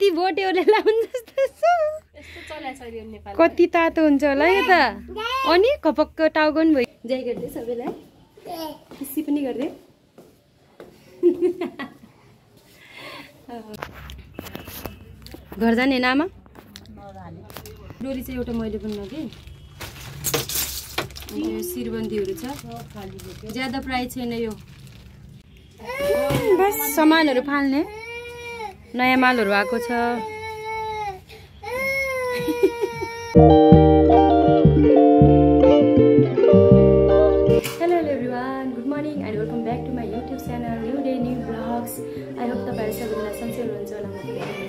माथि बोटेले लाउन जस्तो छ कति तातो हुन्छ होला यो त अनि कपक्क टाउको नि भयो जय गर्दै सबैलाई खुसी पनि गर्दै घर जाने नामा डोरी चाहिँ एउटा मैले पनि लगेँ शिरबन्दीहरू छ ज्यादा प्राइस छैन यो बस सामानहरू फाल्ने नयाँ मालहरू आएको छ hello everyone good morning and welcome back to my YouTube channel new day new blogs I hope तपाईँहरू सबैजना सन्चै हुनुहुन्छ होला म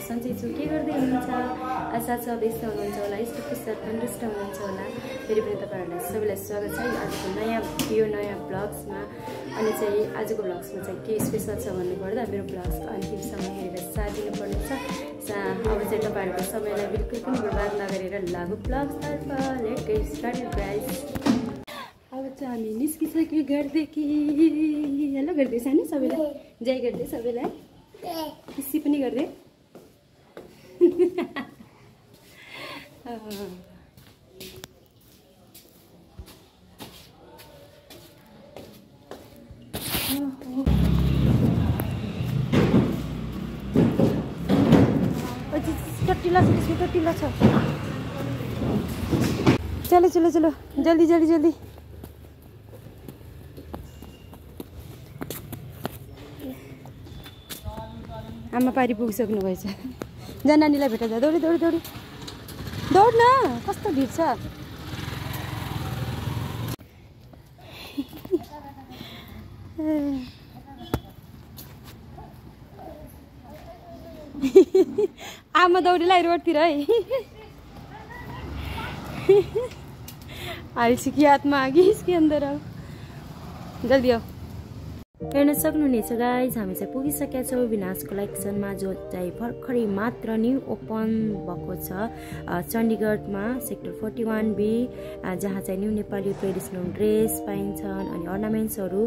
सन्चै छु के गर्दै हुनुहुन्छ आशा छ व्यस्त हुनुहुन्छ होला इष्टपुष्ट तन्दुरुस्त हुनुहुन्छ होला फेरि पनि तपाईँहरूलाई सबैलाई स्वागत छ आजको नयाँ भिडियो नयाँ ब्लग्समा अनि चाहिँ आजको ब्लग्समा चाहिँ के स्पेसल छ भन्नुपर्दा मेरो ब्लग्सको अन्तिमसम्म हेरेर साथ दिनुपर्नेछ अब चाहिँ तपाईँहरूको समयलाई बिल्कुल पनि बर्बाद नगरेर लागु ब्लग्सतर्फ लेट गेट स्टार्टेड गाइस अब चाहिँ हामी निस्किसक्यो घरदेखि हेलो गर्दै सानो सबैलाई जय गर्दै सबैलाई खुसी पनि गर्दै टट्टिला छ त्यसमा टट्टिला छ चलो चलो चलो जल्दी जल्दी जल्दी आमा पारी पुगिसक्नु भएछ जा नानीलाई भेटा जा दौडी दौडी दौडी दौड न कस्तो भिड छ आमा दौडीलाई रोडतिर है आइसी की हातमा आगे इसके अंदर आओ जल्दी आओ हेर्न सक्नुहुनेछ गाइज हामी चाहिँ पुगिसकेका छौँ विनाश कलेक्सनमा जो चाहिँ भर्खरै मात्र न्यू ओपन भएको छ चण्डीगढमा सेक्टर 41B जहाँ चाहिँ न्यू नेपाली ट्रेडिसनल ड्रेस पाइन्छन् अनि अर्नामेन्ट्सहरू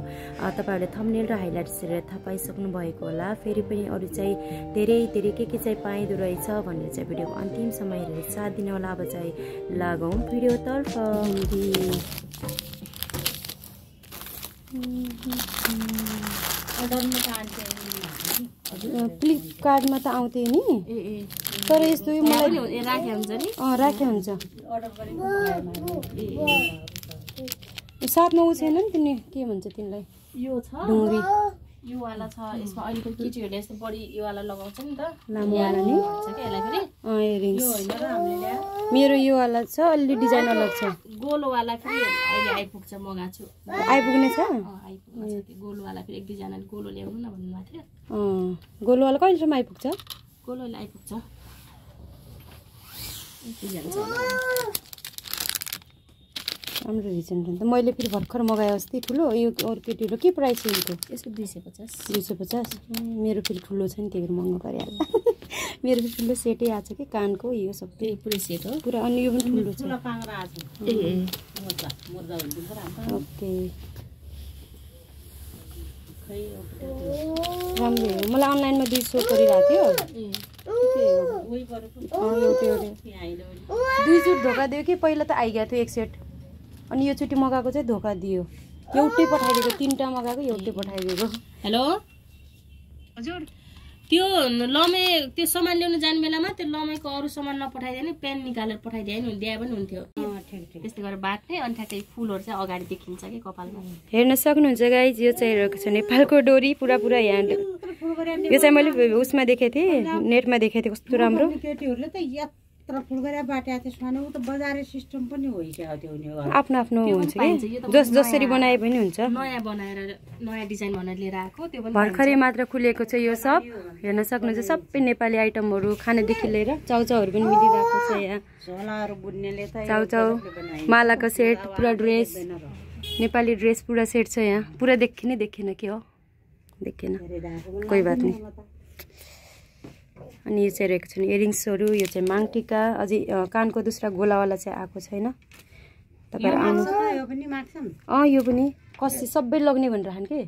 तपाईँहरूले थम्बनेल र हाइलाइट्स हेरेर थाहा पाइसक्नु भएको होला फेरि पनि अरू चाहिँ धेरै धेरै के चाहिँ पाइँदो रहेछ भनेर चाहिँ भिडियोको अन्तिमसम्म हेरेर साथ दिनु होला अब चाहिँ लागौँ भिडियोतर्फ फ्लिपकार्टमा त आउँथे नि तर यस्तो मलाई राखे हुन्छ नि राखे हुन्छ साथमा उ छैन नि तिनी के भन्छ तिमीलाई यो छ ढुङ्ग्री यो वाला छ यसमा अलिकति केटीहरूले यस्तो बढी यो वाला लगाउँछ नि त लामो वाला नि भन्छ के यसलाई फेरि इयरिङ्स यो हैन र हामीले ल्या मेरो यो वाला छ अलि डिजाइन अलग छ गोलो वाला फेरि अहिले आइपुग्छ मगाएको छु आइपुग्ने छ आइपुग्छ त्यो गोलो वाला फेरि एक दुईजनाले गोलो ल्याउनु न भन्नु भएको थियो गोलो वाला कहिलेसम्म आइपुग्छ गोलोले आइपुग्छ राम्रो रहेछ नि त मैले फेरि भर्खर मगाएँ अस्ति ठुलो यो अरू केटीहरू के प्राइस हुन्थ्यो यसको 250 मेरो फेरि ठुलो छ नि त्यही भएर महँगो परिहाल्छ मेरो फेरि ठुलो सेटै आएको छ कि कानको यो सबै पुरै सेट हो पुरा अनि यो पनि ठुलो छ ओके राम्रो हो मलाई अनलाइनमा 200 परिरहेको थियो दुईचोटि धोका दियो कि पहिला त आइगएको थियो एक सेट अनि यो चोटि मगाएको चाहिँ धोका दियो एउटै पठाइदिएको 3टा मगाएको एउटै पठाइदिएको हेलो हजुर त्यो लमे त्यो सामान ल्याउन जाने बेलामा त्यो लमेको अरू सामान नपठाइदिए पेन निकालेर पठाइदिए नि दिए पनि हुन्थ्यो त्यस्तै गरेर बाट्ने अनि ठ्याक्कै फुलहरु चाहिँ अगाडि देखिन्छ के कपालमा हेर्न सक्नुहुन्छ गाइज यो चाहिँ रहेको छ नेपालको डोरी पुरा पुरा यहाँ यो चाहिँ मैले उसमा देखेको थिएँ नेटमा देखेको थिएँ कस्तो राम्रो केटीहरुले त यत्र फुल गरेर बाट्या त्यसमा उ त बजारे सिस्टम पनि हो क्या त्यो नि आफ्नो आफ्नो हुन्छ कि जसरी बनाए पनि हुन्छ नयाँ बनाएर नयाँ डिजाइन भनेर लिएर आएको त्यो पनि भर्खरै मात्र खुलेको छ यो सब हेर्न सक्नुहुन्छ सबै नेपाली आइटमहरु खानादेखि लिएर चाउचाउहरु पनि मिलिरहेको छ यहाँ झोलाहरु बुन्नेले त चाउचाउ मालाको सेट पुरा ड्रेस नेपाली ड्रेस पुरा सेट छ यहाँ पुरा देखेन के हो देखेन कोही बात नहीं अनि यो चाहिँ रहेको छ इयरिङ्सहरु यो चाहिँ माङटिका अझै कानको दुसरा गोलावाला चाहिँ आएको छैन तपाईहरु आउनु यो पनि माग्छन् यो पनि कसै सबै लग्ने भनेर हान के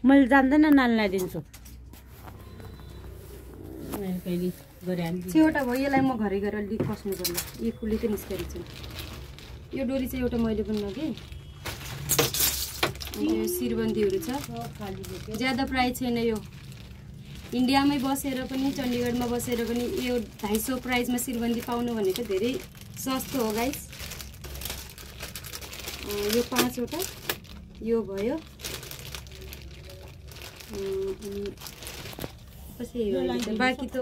मैले जान्दैन नानीलाई दिन्छु छेवटा भयो यसलाई म घरै गएर अलिक कस्नु पर्ला यो फुली त निस्केको छ यो डोरी चाहिँ एउटा मैले पनि लगेँ अनि यो शिरबन्दीहरू छ ज्यादा प्राइस छैन यो इन्डियामै बसेर पनि चण्डीगढमा बसेर पनि यो 250 प्राइसमा शिरबन्दी पाउनु भनेको धेरै सस्तो हो गाइस यो 5 वटा यो भयो अनि बाँकी त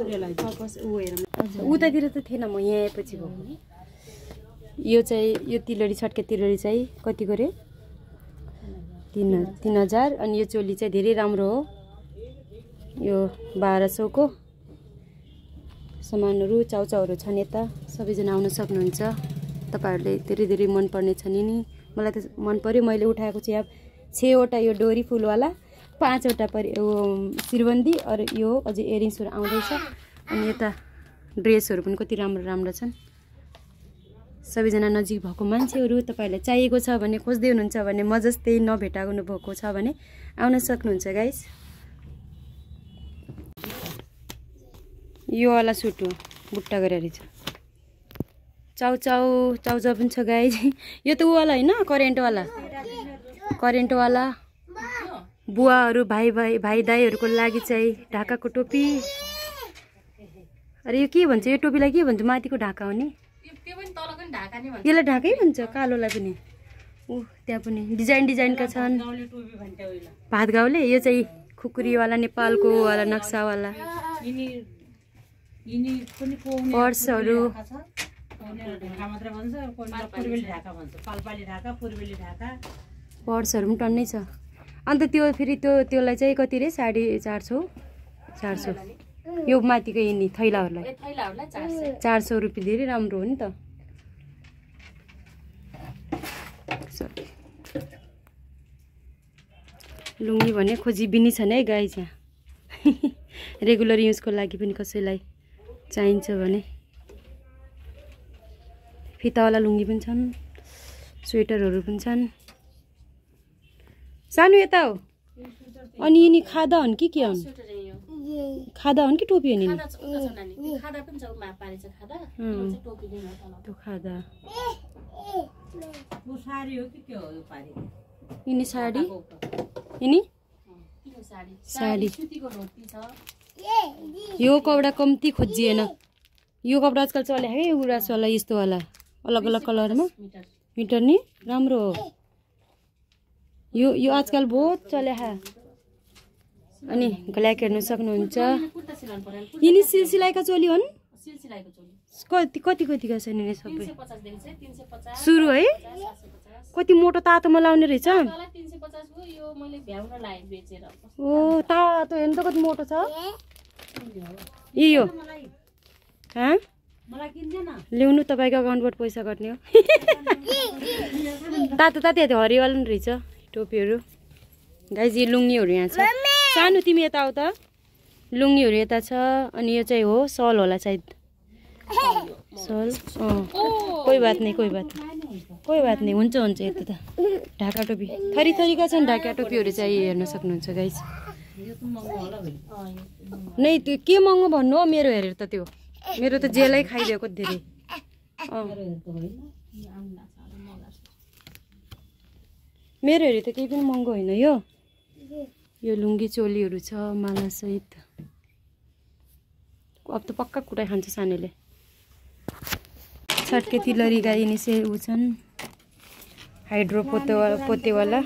उतातिर त थिएन म यहाँ आएपछि भयो यो चाहिँ यो तिलरी छटके तिलरी चाहिँ कति गरे 3000 अनि यो चोली चाहिँ धेरै राम्रो हो यो 1200 को सामानहरू चाउचाउहरू छन् यता सबैजना आउन सक्नुहुन्छ तपाईहरुले धेरै धेरै मन पर्ने छ नि मलाई त मन पर्यो मैले उठाएको चाहिँ 6 वटा यो डोरी फुलवाला 5 वटा शिरबन्दी अरु यो अझै इयरिङ्सहरु आउँदैछ अनि यता ड्रेसहरु पनि कति राम्रो राम्रो छन् सबैजना नजिक भएको मान्छेहरु तपाईहरुलाई चाहिएको छ भने खोज्दै हुनुहुन्छ भने म जस्तै नभेटाउनु भएको छ भने आउन सक्नुहुन्छ गाइस यो वाला सुट हो बुट्टा गरेर छ चाउचाउ पनि छ गाइस यो त वाला हैन करेन्ट वाला बुवाहरु भाइ दाइहरुको लागि चाहिँ ढाकाको टोपी अरे यो के भन्छ यो टोपीलाई के भन्छ माथिको ढाका हो नि त्यो पनि तलको नि ढाका नै भन्छ यसलाई ढाकै भन्छ कालोलाई पनि त्यहाँ पनि डिजाइनका छन् भात गाउँले यो चाहिँ खुकुरी वाला नेपालको वाला नक्सा वाला पर्सहरु पर्सहरु पनि टन्नै छ अन्त त्यो फेरि त्योलाई चाहिँ कति रे 450 यो माथिको यिनी थैलाहरुलाई 400 रुपैयाँ धेरै राम्रो हो नि त लुङ्गी भने खोजी बिनी छन् है गाइस यहाँ रेगुलर युजको लागि पनि कसैलाई चाहिन्छ भने फितावाला लुङ्गी पनि छन् स्वेटरहरु पनि छन् सानो यता हो अनि यिनी खादा हुन् कि के हुन् खादा हुन् कि टोपी हो नि खादा पनि छ मा पारेछ खादा टोपी दिन हो त्यो खादा वो साडी हो कि के हो यो पारे यिनी साडी यिनी साडी सुतीको धोती छ यो कपडा कम्ती खोजिएन यो कपडा आजकल चले है उरास वाला यस्तो वाला अलग अलग कलरमा मिटर नि राम्रो हो यो आजकल बहुत चले है अनि ग्ल्याक हेर्न सक्नुहुन्छ यिनी सिलसिलाइका चोली हुन् कतिका छन् नि सबै 350 देखि चाहिँ 350 सुरु है कति मोटो तातोमा लाउने रहेछ 350 हो यो मैले भ्याउन लाए बेचेर ओ तातो हेर्नु त कति मोटो छ यो मलाई किन्दैन ल्याउनु तपाईको अकाउन्टबाट पैसा कट्ने हो तातो हरिवाल नि रहेछ टोपीहरु गाइस यो लुङ्गीहरु यहाँ छ सानो तिमी यता आउ त लुङ्गीहरु यता छ अनि यो चाहिँ हो सल होला सायद सल कोही बात नहीं हुन्छ यता त ढाका टोपी थरीका छन् ढाका टोपीहरु चाहिँ हेर्न सक्नुहुन्छ गाइस नै त्यो के महँगो भन्नु हो मेरो हेरेर त त्यो मेरो त जेलै खाइदिएको धेरै मेरो हेरे त केही पनि महँगो होइन यो लुङ्गी चोलीहरु छ माला सहित अब त पक्का कुटाइ खान्छ सानोले छटके तिलरी गाई निसे उछन् हाइड्रो पोतेवाला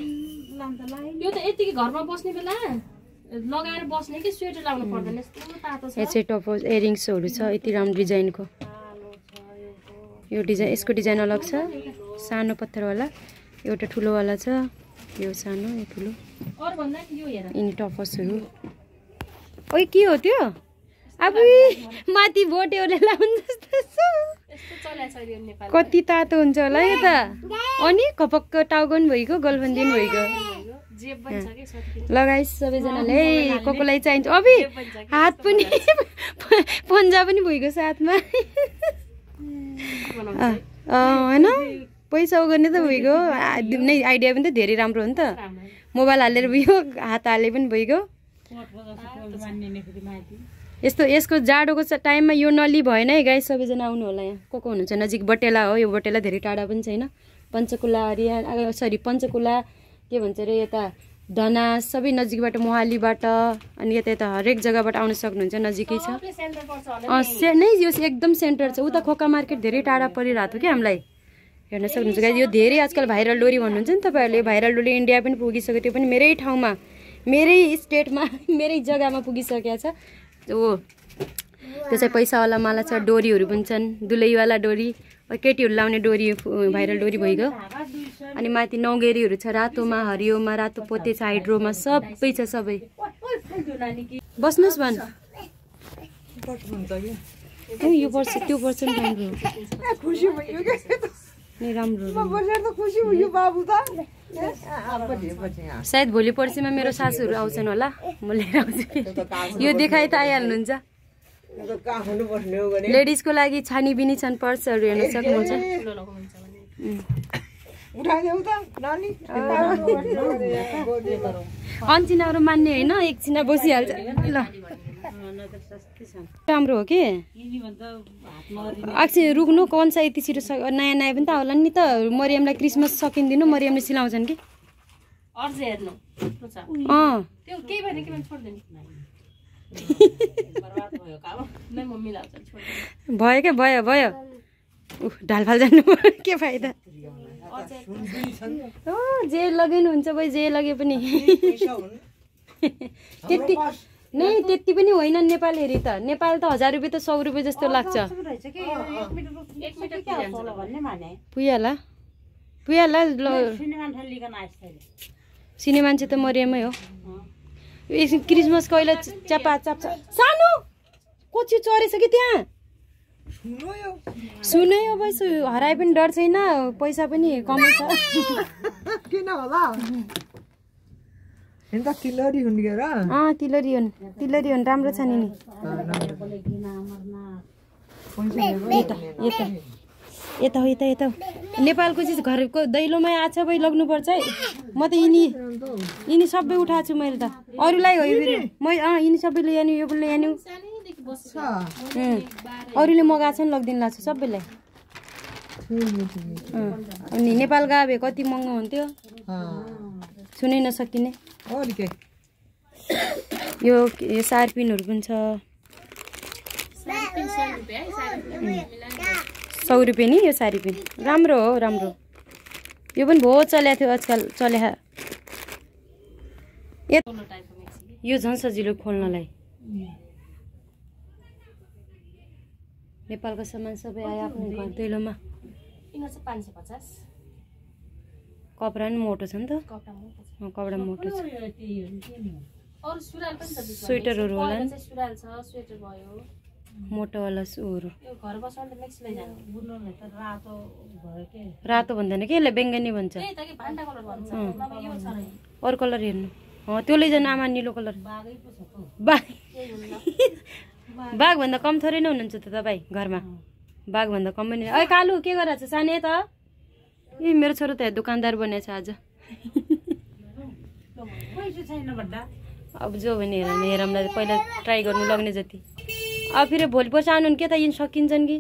यो त यतिकै घरमा बस्ने बेला लगाएर बस्ने कि स्वेटर लाउनु पर्दैन यस्तो तातो छ यो चाहिँ टपो इयरिङ्सहरु छ यति राम्रो डिजाइनको यो डिजाइन यसको डिजाइन अलग छ सानो पत्थरवाला एउटा ठुलोवाला छ यो सानो यो ठुलो अरु भन्दा यो हेर यिनी टपसहरु ओइ के हो त्यो अब माथि भोटेहरुले लाउन जस्तो छ यस्तो चल्या छ यो नेपाल कति तातो हुन्छ होला यो त अनि कपक्क टाउगन भइगयो गलफन्दिन भइगयो जेब पनि छ के सबै लगाइस सबैजनाले कोकोलाई चाहिन्छ अबि हात पनि पन्जा पनि भइगयो साथमा हैन पैसा गर्ने त भइगयो नै आइडिया पनि त धेरै राम्रो हो नि त मोबाइल हालेर भइगयो हात हाले पनि भइगयो यस्तो यसको जाडोको टाइममा यो नली भएन है गाइस। सबैजना आउनु होला यहाँ को हुनुहुन्छ नजिक। बटेला हो, यो बटेला धेरै टाढा पनि छैन। पञ्चकुला हरियाणा सरी पञ्चकुला के भन्छ अरे यता धनास सबै नजिकबाट मोहालीबाट अनि यता हरेक जग्गाबाट आउन सक्नुहुन्छ, नजिकै छ। नै यो एकदम सेन्टर छ। उता खोका मार्केट धेरै टाढा परिरहेको थियो कि हामीलाई, हेर्न सक्नुहुन्छ गाइस। यो धेरै आजकल भाइरल डोरी भन्नुहुन्छ नि तपाईँहरूले, भाइरल डोरी इन्डिया पनि पुगिसक्यो, त्यो पनि मेरै ठाउँमा मेरै स्टेटमा मेरै जग्गामा पुगिसकेको छ। हो त्यो चाहिँ पैसावाला माला छ। डोरीहरू पनि छन्, दुलैवाला डोरी, केटीहरू लाउने डोरी भाइरल डोरी भइगयो। अनि माथि नौगेरीहरू छ, रातोमा हरियोमा रातो पोते छ, हाइड्रोमा सबै छ सबै। बस्नुहोस् भन यो पर्छ त्यो पर्छ नि राम्रो सायद भोलि पर्सिमा मेरो सासूहरू आउँछन् होला, म लिएर आउँछु। यो देखाइ त आइहाल्नुहुन्छ। लेडिजको लागि छानीबिनी छन्, पर्सहरू हेर्न सक्नुहुन्छ। अन्चिनाहरू मान्ने होइन, एकछिना बसिहाल्छ ल। राम्रो हो कि अक्सी रुक्नु कन्सा यति छिटो नयाँ नयाँ पनि त होला नि त। मरियमलाई क्रिसमस सकिदिनु, मरियमले सिलाउँछन् कि भयो क्या भयो भयो ढालफाल जानु के फाइदा। जे लगाइनु हुन्छ भाइ, जे लगे पनि त्यति नै त्यति पनि होइन। नेपाल हेरी त नेपाल त 1000 रुपियाँ त 100 रुपियाँ जस्तो लाग्छ। पुगिहाल्ला पुगिहाल्ला ल। सिने मान्छे त मरियमै हो। क्रिसमस कहिले चापा चाप्छ सानो कोची चरेछ कि त्यहाँ सुनै हो भाइ। हराए पनि डर छैन, पैसा पनि कमाउँछ। किन होला हैन त तिलरी हुन् के र? तिलरी हुन् राम्रो छ नि। यता हो यता नेपालको चिज घरको दैलोमै आछ भाइ, लग्नुपर्छ है। म त यिनी सबै उठाएको छु मैले त। अरूलाई हो फेरि म यिनी सबै ल्यानु, यो पनि ल्यानु। अरूले मगाएको छ नि लगिदिनु लाग्छ सबैलाई। अनि नेपाल गए भए कति महँगो हुन्थ्यो, छुनै नसकिने। यो सार्पिनहरू पनि छ, 100 रुपियाँ नि यो सार्पिन। राम्रो हो राम्रो, यो पनि बहुत चलेको थियो आजकल चल्या। यो झन् सजिलो खोल्नलाई। नेपालको सामान सबै आयो आफ्नो घर दैलोमा। कपडा पनि मोटो छ नि त, कपडा मोटो छ। स्वेटरहरू होला नि, मोटोवाला सुहरू। रातो भन्दैन कि यसलाई बेङ्गनी भन्छ। अरू कलर हेर्नु, त्यो लैजानु आमा, निलो कलर। बाघभन्दा कम थोरै नै हुनुहुन्छ त तपाईँ घरमा, बाघभन्दा कम पनि। अँ कालु के गरेछ साने त? ए मेरो छोरो त दोकानदार बनेछ आज। अब जो भने हेरमलाई पहिला ट्राई गर्नु लग्ने जति। अब फेरि भोलि पर्सि आउनु के त यिन सकिन्छन् कि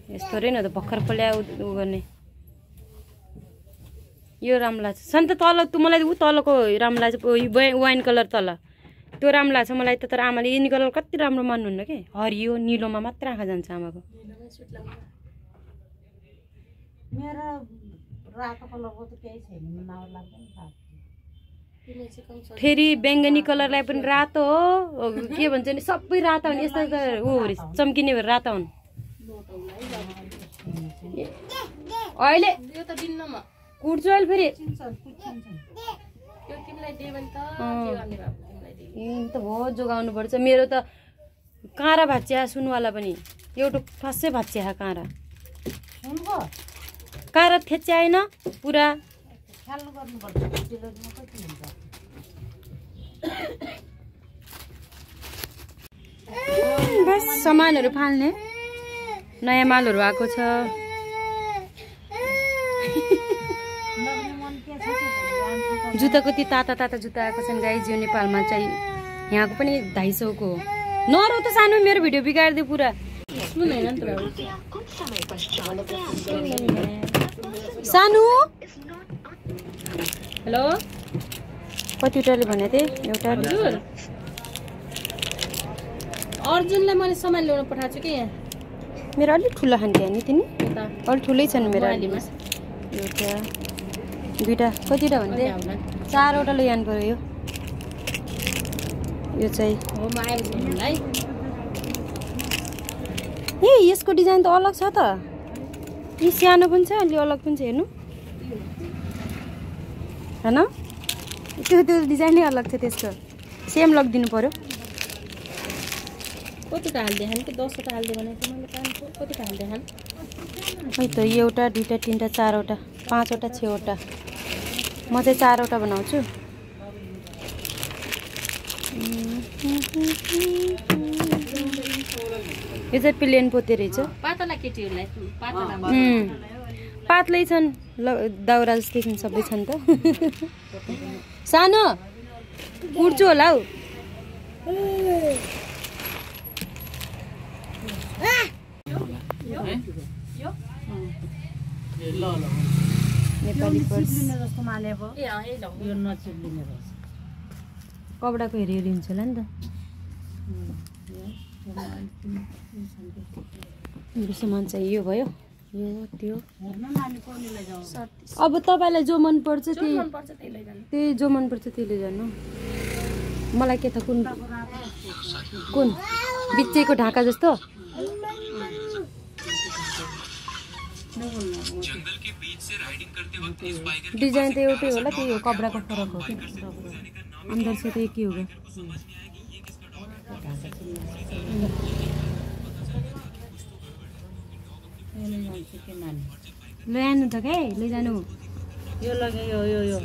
यस्तो रहेन त भर्खर पल्या उ गर्ने। यो राम्रो लाग्छ सन्त तल, मलाई ऊ तलको राम्रो लाग्छ, वाइन कलर तल त्यो राम्रो लाग्छ मलाई त। तर आमाले यिनी कलर कति राम्रो मान्नुहुन्न कि, हरियो निलोमा मात्र आँखा जान्छ आमाको। फेरि बेङ्गनी कलरलाई पनि रातो हो के भन्छ नि, सबै रातो हुन्। यस्तो त ऊ चम्किने भएर रातो हुन्। अहिले कुट्छु अहिले फेरि त बहुत जोगाउनु पर्छ। मेरो त काँरा भाँच्या सुनवाला पनि एउटा फाँसै भाँच्या काँरा काँरा थेच्याएन पुरा। बस सामानहरू फाल्ने नयाँ मालहरू आएको छ। जुत्ताको त्यो ताता ताता जुत्ता आएको छन् गाइज। यो नेपालमा चाहिँ यहाँको पनि 250 को हो। नरौ त सानो, मेरो भिडियो बिगारिदियो पुरा। सानो हेलो कतिवटाले भने थिएँ एउटा अर्जुनलाई मैले सामान ल्याउन पठाएको छु कि यहाँ। मेरो अलिक ठुलो खान्थ्यो नि तिनी, अलिक ठुलै छन् मेरो। आलीमा एउटा दुईटा कतिवटा भन्थे? 4वटा ल्याउनु पर्यो। यो चाहिँ हो म आएपछि भन्नुलाई। ए यसको डिजाइन त अलग छ त। यी सानो पनि छ, अलि अलग पनि छ, हेर्नु हैन? त्यो डिजाइनै अलग छ त्यसको। सेम लगिदिनु पर्यो। कतिवटा हालिदिए खान कि 10वटा हालिदिए भने त मैले पाउँछु। कतिवटा हालिदिए खान? खै त एउटा दुईटा तिनटा 4वटा 5वटा 6वटा। म चाहिँ 4वटा बनाउँछु। यो चाहिँ प्लेन पोते रहेछ। पातला केटीहरूलाई पातला पातलै छन्, दाउरा जस्तै छन्, सबै छन् त। सानो उड्छु होला हौ। नेपाली पर्स कपडाको हेरी हेरी हुन्छ होला नि त। मेरो सामान चाहिँ यो भयो, यो त्यो। अब तपाईँलाई जो मनपर्छ त्यही जो मनपर्छ त्यही लैजानु। मलाई के त कुन बिचैको ढाका जस्तो डिजाइन त एउटै होला, त्यही हो, कपडाको फरक हो कि। अंदर से तो एक ही होगा। ल्याउनु त के लैजानु। यो लगे यो यो यो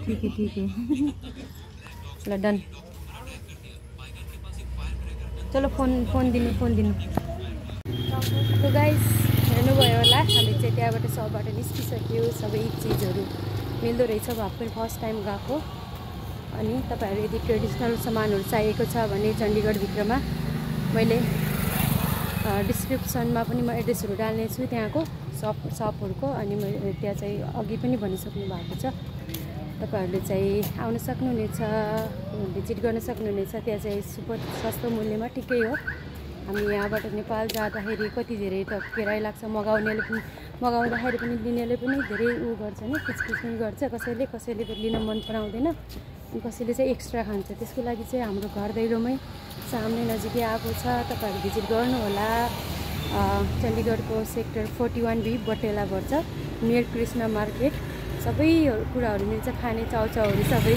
ठीक है ल डन। चलो फोन दिनु। तो गाइस हेर्नुभयो होला, हामी चाहिँ त्यहाँबाट सबबाट निस्किसक्यो। सबै चिजहरू मिल्दो रहेछ। भर्खर फर्स्ट टाइम गएको। अनि तपाईहरु यदि ट्रेडिसनल सामानहरू चाहिएको छ भने चण्डीगढभित्रमा मैले डिस्क्रिप्सनमा पनि म एड्रेसहरू डाल्ने छु त्यहाँको सपहरुको। अनि मैले त्यहाँ चाहिँ अघि पनि भनिसक्नु भएको छ, तपाईहरुले चाहिँ आउन सक्नुहुनेछ, भिजिट गर्न सक्नुहुनेछ। त्यहाँ चाहिँ सुपर सस्तो मूल्यमा ठिकै हो। हामी यहाँबाट नेपाल जाँदाखेरि कति धेरै त किराय लाग्छ, मगाउँदाखेरि पनि लिनेले पनि धेरै उ गर्छ नि, किचकिच पनि गर्छ। कसैले लिन मन पराउँदैन, कसैले चाहिँ एक्स्ट्रा खान्छ। त्यसको लागि चाहिँ हाम्रो घर दैलोमै सामने नजिकै आएको छ, तपाईहरु भिजिट गर्नु होला। चण्डीगढको सेक्टर 41B बटेला पर्छ, नियर कृष्ण मार्केट। सबै कुराहरू मिल्छ, खाने चाउचाउहरू सबै।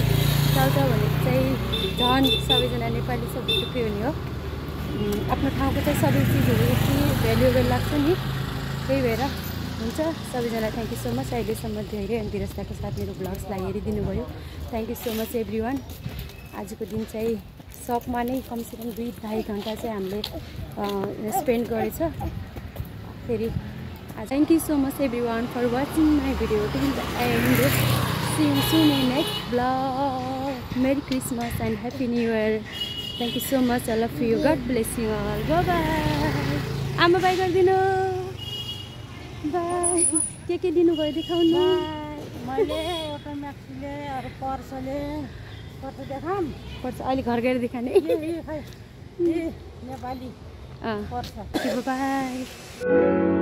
चाउचाउ भनेको चाहिँ झन् सबैजना नेपाली सबै टुक्कै हुने हो। आफ्नो ठाउँको चाहिँ सबै चिजहरू यति भ्यालुएबल लाग्छ नि, त्यही भएर हुन्छ। सबैजना थ्याङ्क यू सो मच। अहिलेसम्म धेरै अन्तिरस्ताको साथ मेरो ब्लग्सलाई हेरिदिनु भयो। Thank you so much everyone. आजको दिन चाहिँ सपमा नै कमसेकम 2-2.5 घन्टा चाहिँ हामीले स्पेन्ड गरेछ। फेरि thank you so much everyone for watching my video till the end. See you soon in next blog. Merry Christmas and happy new year. Thank you so much. I love you. God bless you all. Bye. आमा bye गरिदिनु। Bye. के दिनुभयो देखाउनु। मैले एउटा म्याक्सीले अरू पर्सले purse देखाम। Purse अहिले घर गएर देखाने। नेपाली पर्स। बाई।